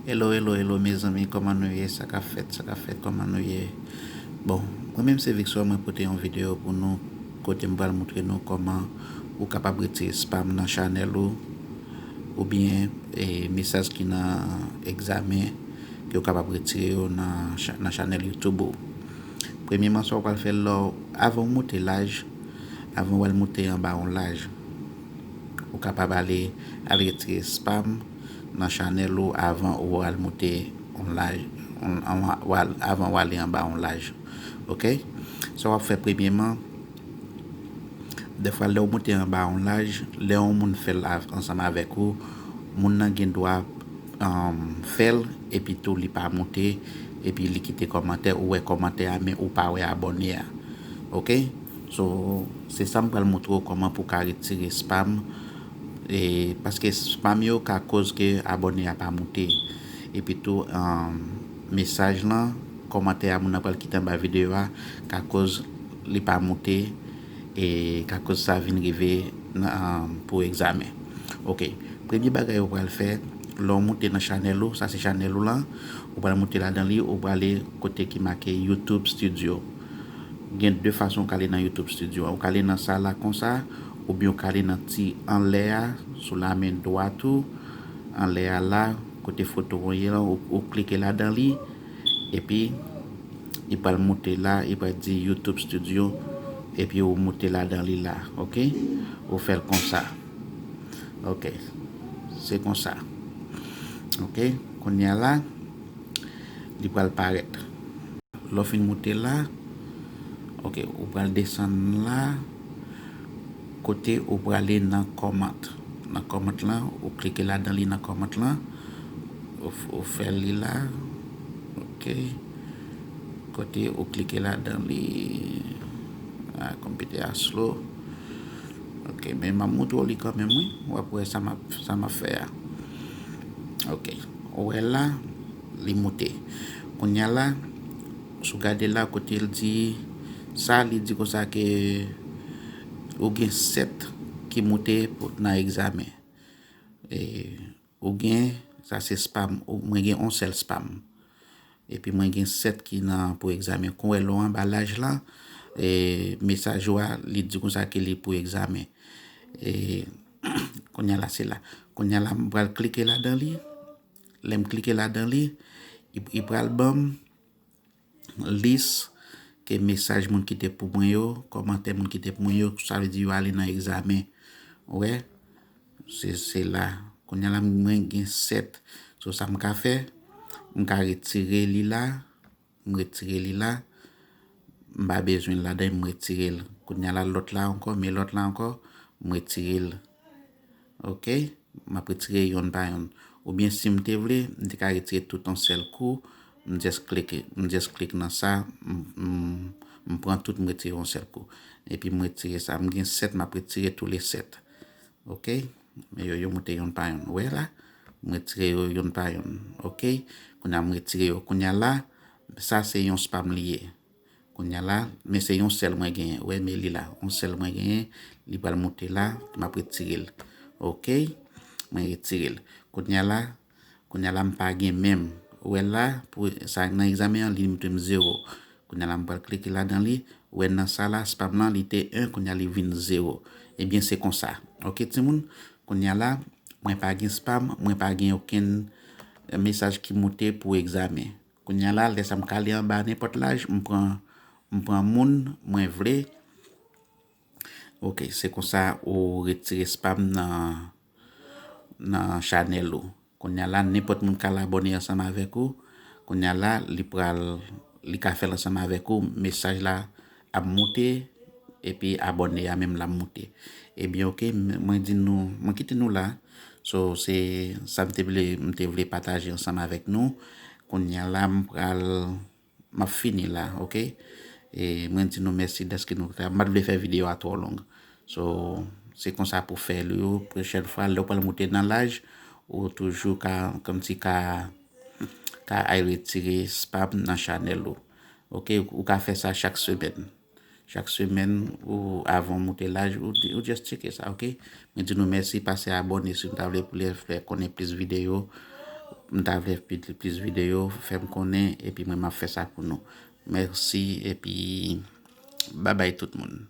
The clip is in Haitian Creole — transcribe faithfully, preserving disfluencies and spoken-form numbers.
Hello, hello, hello, mezanmi, kòman nou ye? Sa k ap fèt, sa k ap fèt, kòman nou ye? Bon, mwen menm se Victor, mwen pote yon videyo pou nou, kote m pral moutre nou kòman ou kapab retire spam nan chanèl ou, oubyen e, mesaj ki nan egzamen, ke ou kapab retire yo nan, cha- nan chanèl YouTube ou. Premyeman, sa w pral fè lè w, avan w moute laj, avan w al moute anba yon laj, ou kapab ale, al retire spam nan chanèl ou avan ou al moute yon laj, yon- yon- w al- avan w ale anba yon laj. Oke? Sa w ap fè premyeman, dèfwa lè w moute anba yon laj, lè yon moun fè l av- ansanm avèk ou, moun nan gen dwa um, fè l, epi tou li pa moute, epi li kite kòmantè, ou wè kòmantè a, men ou pa wè abòne a. Oke? So, se sa m pral moutre w kòman pou w ka retire spam, e, paske spam yo ka koz ke abòne a pa moute. Epi tou, um, mesaj lan, kòmantè a moun nan pral kite anba videyo a, ka koz li pa moute, e ka koz sa vin rive nan, um, pou egzamen. Oke. Premye bagay ou pral fè, lè w moute nan chanèl ou, sa se chanèl ou lan, ou pral moute ladan li, ou prale kote ki make YouTube Studio. Gen de fason ou ka ale nan YouTube Studio a. Ou ka ale nan sa la konsa, oubyen ou ka ale nan ti anlè a, sou lamen dwat ou, anlè a la, kote foto w ye lan, ou, ou klike ladan li, epi li pral moute la, li pral di YouTube Studio, epi ou moute ladan li la, oke? Ou fè l konsa. Oke. Se konsa. Oke? Kounye a la, li pral parèt. Lè w fin moute la, oke, ou pral desann la, kote ou prale nan kòmant. Nan kòmant lan, ou klike ladan li nan kòmant lan, ou, f- ou fè li la, oke. Kote ou klike ladan li, a, konpitè a slow. Oke, men m ap moutre w li kanmenm, wi. W ap wè sa m ap, sa m ap fè a. Oke, ou wè la, li moute. Kounye a la, si w gade la, kote l di, sa, li di konsa ke ou gen sèt ki moute pou, nan egzamen. E, ou gen, sa se spam, ou- mwen gen yon sèl spam. Epi mwen gen sèt ki nan pou egzamen. Kon wè lè w anba laj la, e, mesaj ou a, li di konsa ke li pou egzamen. E, kounye a la, se la. Kounye a la, m pral klike ladan li. Lè m klike ladan li, li, li pral ban m lis ke mesaj moun kite pou mwen yo, kòmantè moun kite pou mwen yo, sa vle di yo ale nan egzamen. Ou wè? Se, se la. Kounye a la, mwen gen sèt. So, sa m ka fè, m ka retire li la. M retire li la. M pa bezwen l ladan, m retire l. Kounye a la, lòt la ankò, men lòt la ankò, m retire l. Oke? M ap retire yonn pa yonn. Oubyen si m te vle, m te ka retire tout yon sèl kou. M just klik, m just klik nan sa, m, m, m pran tout, m retire yon sèl kou. Epi m retire sa. M gen sèt, m ap retire tou le sèt. Oke? Men yo, yo moute yonn pa yonn. Ou wè la? M retire yo yonn pa yonn. Oke? Kounye a m retire yo. Kounye a la, sa se yon spam li ye. Kounye a la, men se yon sèl mwen genyen. Ou wè, men li la. Yon sèl mwen genyen. Li pral moute la. M ap retire l. Oke? Mwen retire l. Kounye a la, kounye a la, m pa gen menm. Ou wè la, pou sa nan egzamen an, li montre m zewo. Kounye a la, m pral klike ladan li. Ou wè nan sa la, spam lan, li te en, kounye a li vin zewo. Ebyen, se konsa. Oke, timoun? Kounye a la, mwen pa gen spam, mwen pa gen okenn mesaj ki moute pou egzamen. Kounye a la, lè sa m ka ale anba nenpòt laj, m pran, m pran moun mwen vle. Oke, se konsa ou retire spam nan, nan chanèl ou. Kounye a la, nenpòt moun ka al abòne ansanm avèk ou. Kounye a la, li pral, li ka fè l ansanm avèk ou. Mesaj la ap moute, epi abòne a menm l ap moute. Ebyen, oke, m- mwen di nou, mwen kite nou la. So, se sa m te vle, m te vle pataje ansanm avèk nou. Kounye a la, m pral, m ap fini la, oke? E mwen di nou mèsi dèske nou ta, m pa t vle fè videyo a twò long. So, se konsa pou fè l yo. Pwochèn fwa, lè w pral moute nan laj, ou toujou ka, kòmsi ka, ka al retire spam nan chanèl ou. Oke, ou ka fè sa chak semèn. Chak semèn, ou avan w moute laj, ou, ou just tcheke sa, oke? Mwen di nou mèsi, pase abòne si nou ta vle pou lè fè konnen plis videyo. m ta vle plis videyo, fè m konnen, epi mwen m ap fè sa pou nou. Mèsi, epi babay tout moun.